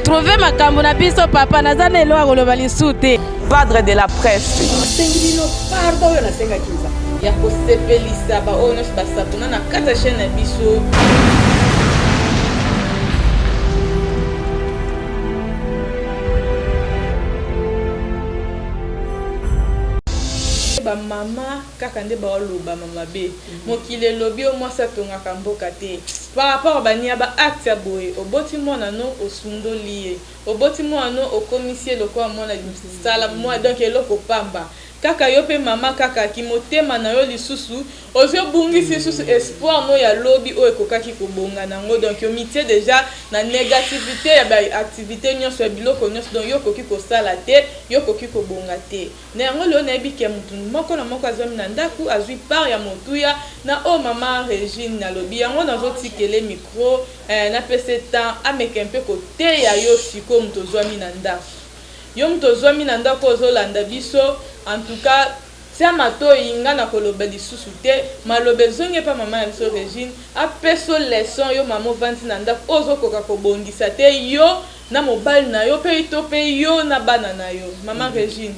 retrouve makambo na biso papa naza na eloko ya koloba lisusu te. Padre de la presse. Nasengi bino pardon oyo nasengaki Nzambe. Ya kosepelisa ba oyo nionso ba s'abonna na kati ya chaine na biso. Ba mama kaka nde baolobama mabe mokili elobi yo mwasi atongaka mboka te par rapport ba nia ba acte ya boye oboti mwana no osundoli ye oboti mwana no okomisi ye lokola mwana sala donc eloko pamba kaka yo pe mama kaka kimotema na yo lisusu ozwi obungisi lisusu espoir no ya lobi oyo ekokaki kobonga na ngo donc omitie dejà na negativite ya ba activite nionso ya biloko nionso donc yo okoki kosala te yo okoki kobonga te. Na yango lelo nayebi ke mutu moko na moko azwami na ndaku azwi part ya motuya na oyo mama Regine alobi yango nazo tikele micro eh napesa ye temps ameka un peu koteya yo sikoyo mutu ozwami na ndaku yo mutu ozwami na ndaku oyo ozo landa biso en tout cas tia matoyi nga nakoloba lisusu te maloba ezongi epa mama na biso Regine apeso leçon yo mama ovandi na ndaku oyo ozokoka kobongisa te yo na mobali na yo pe to pe yo na bana na yo maman Regine.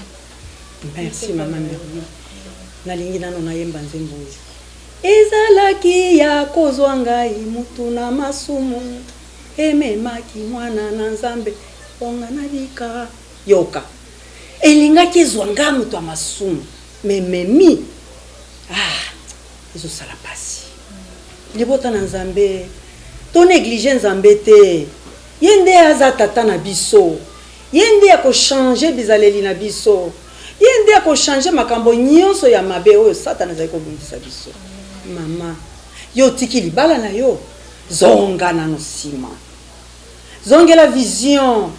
Merci maman Merlin nalingi nano nayemba nzembo oyo ezalaki ya kozwa ngai mutu na masumu ememaki mwana na nzambe mpo nga nabika yoka elingaki ezwa nga moto ya masumu mais ememi ah ezosala pasi libota na nzambe to neglige nzambe te Ye nde aza tata na biso. Ye nde ako changer bizaleli na biso. Ye nde ako changer makambo nyonso ya mabe oyo satana azali kobundisa biso. Mama, yo otiki libala na yo? Zonga nano sima. Zongela vision.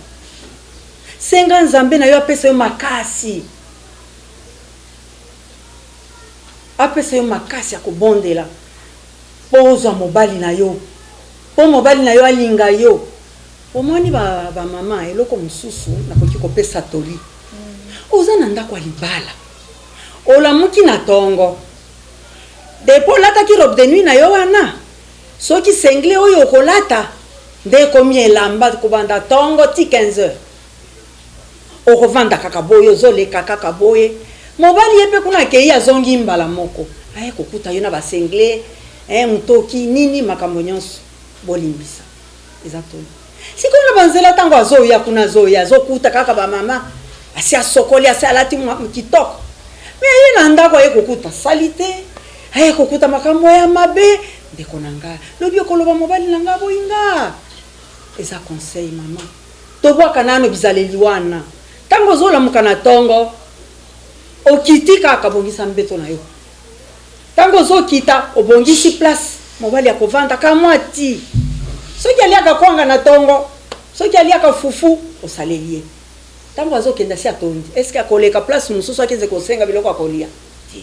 Senga Nzambe na yo apesa yo makasi. Apesa yo makasi ya kobondela po ozwa mobali na yo. Po mobali na yo alinga yo. Omoni ba ba mama eloko mosusu nakoki kopesa toli. Oza na ndako ya libala. Olamuki na tongo. Depuis olataki robe de nuit na yo wana, soki singlet oyo okolata nde ekomi elamba kobanda tongo ti 15 heures. Okovanda kaka boye, ozoleka kaka boye. Mobali ye pe kuna akeyi azongi mbala moko. Aye kokuta yo na ba singlet, eh mutoki, nini makambo nyonso. Bolimbisa. Eza toli. Sikoyo na ba nzela tango azoya kuna azoya azokuta kaka ba mama asi asokoli asi alati kitoko. Mais aye na ndako aye kokuta salite, aye kokuta makambo ya mabe. Ndeko na nga, lobi okoloba mobali na nga aboyi nga. Eza conseil mama. Tobwaka nano bizaleli wana. Tango ozolamuka na tongo, okiti kaka bongisa mbeto na yo. Tango ozokita, obongisi place mobali akovanda ka mwa ti. Soki aliaka kwanga na tongo, soki aliaka fufu, osaleli ye. Tango azokende asi atondi, est ce que akoleka place mosusu akende kosenga biloko ya kolia? Te.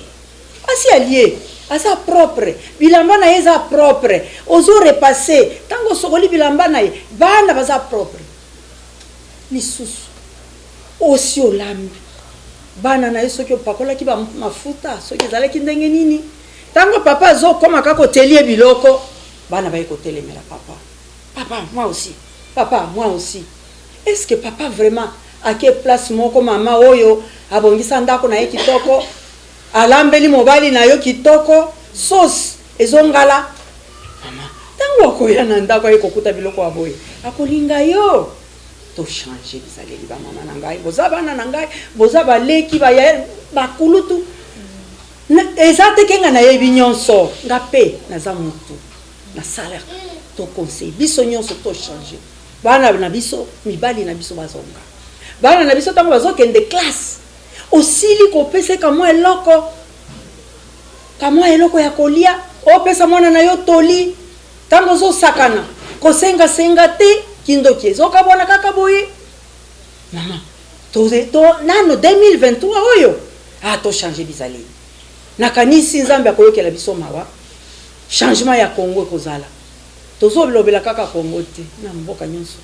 Asi alie, aza propre, bilamba na ye eza propre, ozo repasser, tango osokoli bilamba na ye, bana baza propre. Lisusu, osi olambi, bana na ye soki opakolaki ba mafuta, soki ezalaki ndenge nini, tango papa azo koma kaka oteli ye biloko, bana baye kotelemela papa. Papa, moi aussi, papa, moi aussi. Est ce que papa vraiment ake place moko mama oyo abongisa ndako na ye kitoko, Alambeli mobali na yo kitoko sauce ezo ngala maman tangu akoya na ndaku aye kokuta biloko ya boye akolinga yo to changer bizaleli ba maman na ngai boza bana na ngai boza ba leki ba yaya ba kulutu eza te ke nga nayebi nyonso nga pe naza mutu nasalaka to conseil biso nyonso to changer bana na biso mibali na biso bazonga bana na biso tango bazokende classe Osili kopesa ye kamwa eloko, kamwa eloko ya kolia, opesa mwana na yo toli tango ozosakana, kosenga senga te, kindoki ezokabwana kaka boye. Mama, to, to, nano 2023 oyo, ah, to changer bizaleli. Nakanisi Nzambe akoyokela biso mawa, changement ya Congo ekozala. Tozolobela kaka Congo te, na mboka nyonso.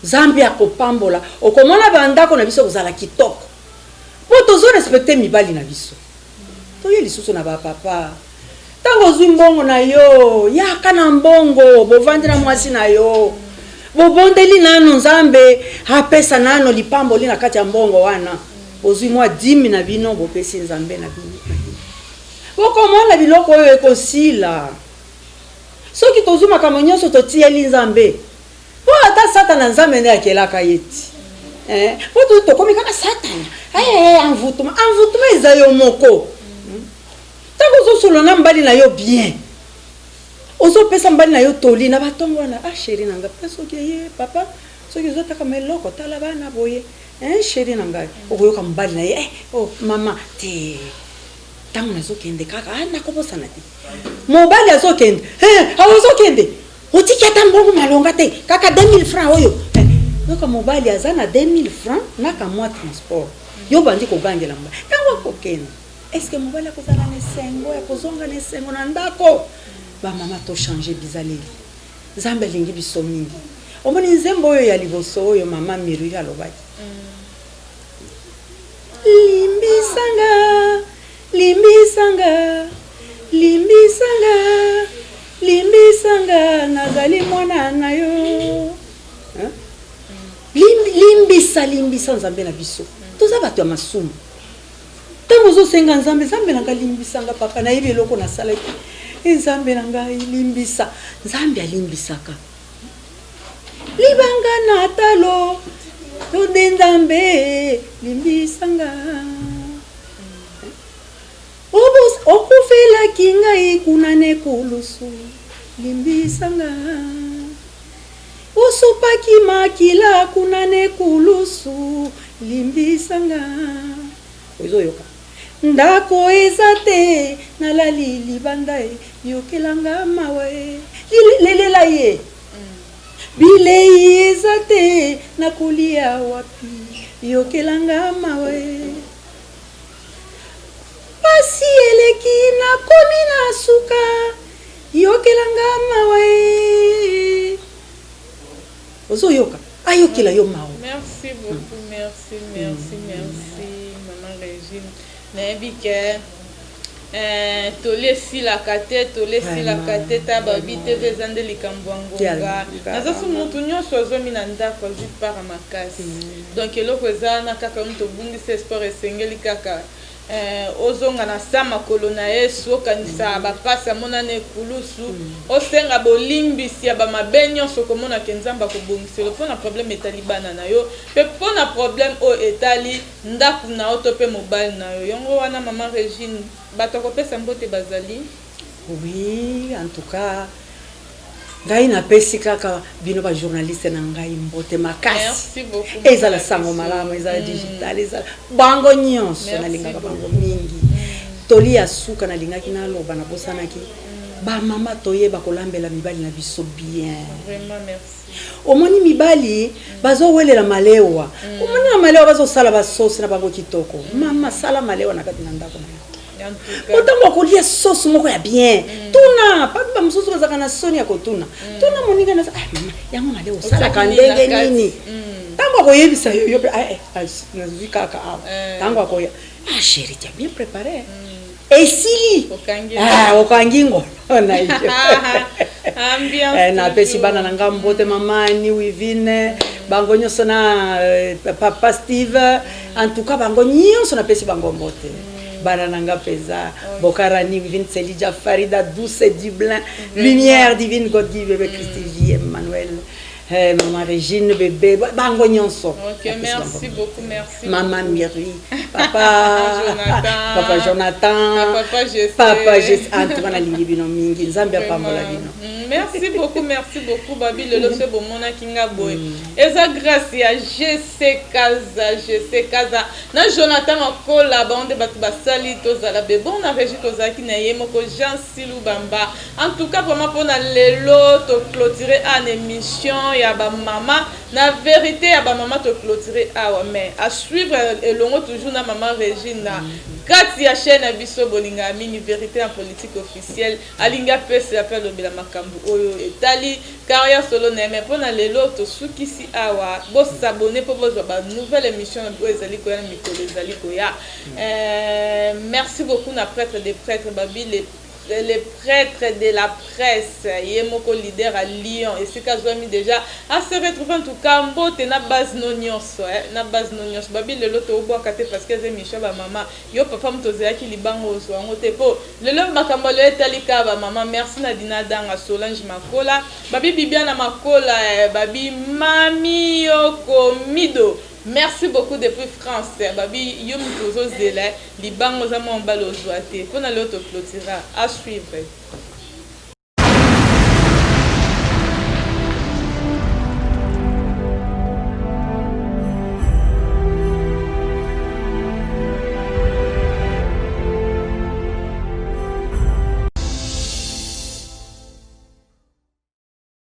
Nzambe akopambola, okomona ba ndako na biso ekozala kitoko. Po tozo respecter mibali na biso. Toye lisusu na ba papa. Tango ozwi mbongo na yo, yaka na mbongo, bovandi na mwasi na yo. Bobondeli nano Nzambe apesa nano lipamboli na kati ya mbongo wana. Bozwi mwa dime na bino, bopesi Nzambe na bino. Bokomona biloko oyo ekosila. Soki tozwi makambo nyonso totiyeli Nzambe, po ata Satana Nzambe nde akelaka ye ti. Eh, po tokomi kaka Satana. Eh, envoûtement, envoûtement eza yo moko. Tango ozosolola na mobali na yo bien, ozopesa mobali na yo toli na batongo wana, ah chérie na ngai, pe soki eye papa, soki ozotaka meloko tala bana boye, hein chérie na ngai, okoyoka mobali na ye, eh oh mama te. Tango nazokende kaka, ah nakobosana te. Mobali azokende, eh awa ozokende, otiki ata mbongo malonga te, kaka 2000 francs oyo. Eh, yoka mobali aza na 2000 francs na kamwa transport. Yo bandi kogangela mobali. Tango akokende, est-ce que mobali akozala na esengo ya kozonga na esengo na ndako? Ba mama to changer bizaleli. Nzambe alingi biso mingi. Omoni nzembo oyo ya liboso oyo mama Mireille alobaki. Limbisa nga, limbisa nga, limbisa nga, limbisa nga, nazali mwana na yo. Hein? Limbisa, limbisa Nzambe na biso. Toza bato ya masumu. Ntango ozosenga Nzambe, Nzambe na ngai limbisa nga papa, nayebi eloko nasalaki. E Nzambe na ngai limbisa. Nzambe alimbisaka. Libanga na talo yo nde Nzambe limbisa nga. Okufelaki ngai kuna n'ekulusu limbisa nga. Osopaki makila kuna n'ekulusu limbisa nga. Ozoyoka? Ndako eza te nalali libanda e yokela nga mawa e lelela ye bilei eza te nakolia wapi yokela nga mawa e pasi eleki nakomi na suka yokela nga mawa e ozoyoka ayokela yo mawa. Merci beaucoup merci merci merci maman Regine nayebi ke eh, toli esilaka te toli esilaka te ta babi tv eza nde likambo ya ngonga naza so motu nyonso azwami na ndako azwi para makasi donc eloko eza wana kaka yo moto obungisi espoir esengeli kaka Eh, ozonga na sa makolo na Yesu, okanisa bapasi amona na ekulusu, osenga bolimbisi ya bamabe nyonso, okomona ke Nzambe akobongiselo mpo na problème etali bana na yo mpe mpo na problème oyo etali ndako na yo to mpe mobali na yo. Yango wana mama Regine, bato ya kopesa mbote bazali. Oui, en tout cas ngai napesi kaka bino ba journaliste na ngai mbote makasi. Ezala sango malamu, ezala digital, ezala bango nyonso nalingaka bango mingi. Toli ya suka nalingaki naloba nabosanaki, ba mama toyeba kolambela mibali na biso bien. Vraiment merci. Omoni mibali bazowelela malewa, omoni na malewa bazosala ba sauce na bango kitoko. Mama sala malewa na kati na ndako na yo. Otango akolia sauce moko ya bien, tuna papi ba mosusu bazalaka na soni ya kotuna. Tuna moninga na ah mama yango malewa osalaka ndenge nini? Tango akoyebisa yo yo pe ah eh nazwi kaka awa. Tango akoya ah chérie tu as bien préparé. Esili ah okangi ngolo na yo. Napesi bana na nga mbote mama ni Wivine bango nyonso na papa Steve en tout cas bango nyonso napesi bango mbote. Bana na nga peza Bokarani Wivine Selija Farida Douce Dublin Lumière Divine Godgi bébé Christy J Emmanuel eh, maman Régine bébé bango nyonso. Ok, merci beaucoup, merci. Maman Miri, papa Jonathan, papa Jonathan, papa Jessé. Papa Jessé, en tout cas nalingi bino mingi, Nzambe apambola bino. Merci beaucoup, merci beaucoup Babi lelo se bomonaki nga boye. Eza grâce ya GC Kaza, GC Kaza na Jonathan Makola bango nde bato basali tozala be bon na régie tozalaki na ye moko Jean Silubamba. En tout cas vraiment pona lelo to clôturer an émission ya ba mama na vérité ya ba mama to clôturer awa mais à suivre elongo toujours na maman Régine na kati ya chaîne na biso bolinga mingi vérité en politique officielle alingi apesela pe alobela makambo oyo etali carrière solo na ye mais pona lelo tosukisi awa bo s'abonner po bozwa ba nouvelle émission oyo ezali koya na mikolo ezali koya. Merci beaucoup na prêtre des prêtres babi le Le prêtre de la presse, ye moko leader à Lyon, esika azwami déjà a se retrouve. En tout cas, mbote na base no nyonso, eh, na base no nyonso. Babi lelo toobwaka te parce que eza émission bamama. Yo papa, moto ozalaki libanga, ozwa yango te, mpo lelo makambo lelo etali kaka bamama. Merci na Dina Danga, Solange Makola, babi Bibiana Makola, eh, babi Mami Yoko Mido, merci beaucoup depuis France. Babi yo moto ozozela libanga, oza mwa mobali, ozwa te. Mpona lelo toclôtura. À suivre.